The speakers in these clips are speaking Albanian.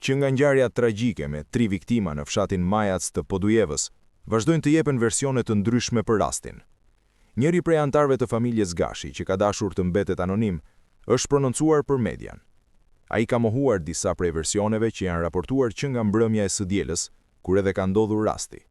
Që nga ngjarja tragjike me tri viktima në fshatin Majac të Podujevës, vazhdojnë të jepen versione të ndryshme për rastin. Njëri prej anëtarëve të familjes Gashi, që ka dashur të mbetet anonim, është prononcuar për median. Ai ka mohuar disa prej versioneve që janë raportuar që nga mbrëmja e së dielës, kur edhe ka ndodhur rasti.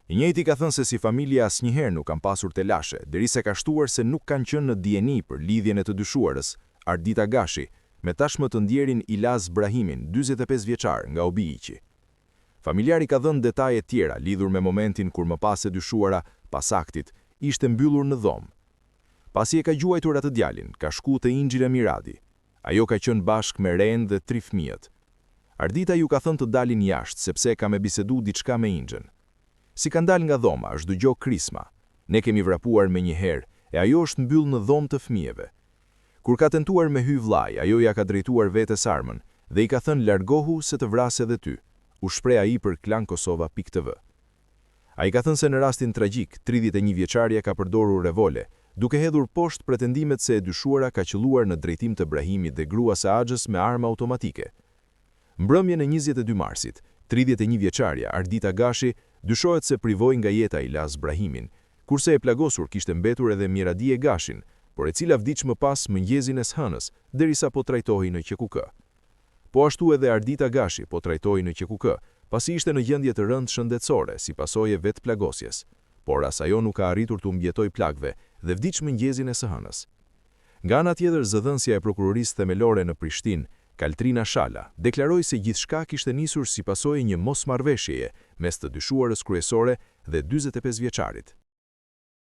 I njëjti ka thënë se si familje asnjëherë nuk kanë pasur telashe, derisa ka shtuar se nuk kanë qenë në dijeni për lidhjen e të dyshuarës, Ardita Gashi, me tashmë të ndjerin Ilaz Brahimin, 45 vjeçar, nga Obiliqi. Familjari ka dhënë detaje tjera lidhur me momentin kur më pas e dyshuara, pas aktit, ishte mbyllur në dhomë. Pasi e ka gjuajtur atë djalin, ka shku te Inxhile Miradi. Ajo ka qenë bashkë me Renë dhe tri fëmijët. Ardita ju ka thënë të dalin jashtë sepse ka me bisedu diçka me Inxhën. Si kanë dalë nga dhoma, është dëgjo krisma. Ne kemi vrapuar menjëherë, e ajo është mbyllë në dhomë të fëmijëve. Kur ka tentuar me hy vllai, ajo ia ka drejtuar vetes armën dhe i ka thënë largohu se të vras edhe ty, u shpreh ai për Klankosova pikë TV. Ai ka thënë se në rastin tragjik, 31 vjeçarja ka përdorur revole, duke hedhur poshtë pretendimet se e dyshuara ka qëlluar në drejtim të Brahimit dhe gruas së axhës me armë automatike. Mbrëmjen e 22 marsit, 31 vjeçarja Ardita Gashi dyshohet se privoi nga jeta Ilaz Brahimin, kurse e plagosur kishte mbetur edhe Miradije Gashin, por e cila vdiq më pas mëngjezin e së hënës, derisa po trajtohej në QKUK. Po ashtu edhe Ardita Gashi po trajtohej në QKUK, pasi ishte në gjendje të rëndë shëndetësore si pasojë e vetëplagosjes. Por as ajo nuk ka arritur t'u mbijetojë plagëve dhe vdiq mëngjezin e së hënës. Nga ana tjetër, zëdhënësja e Prokurorisë Themelore në Prishtinë, Kaltrina Shala, deklaroi se gjithçka kishte nisur si pasojë e një mosmarrëveshjeje mes të dyshuarës kryesore dhe 45 vjeçarit.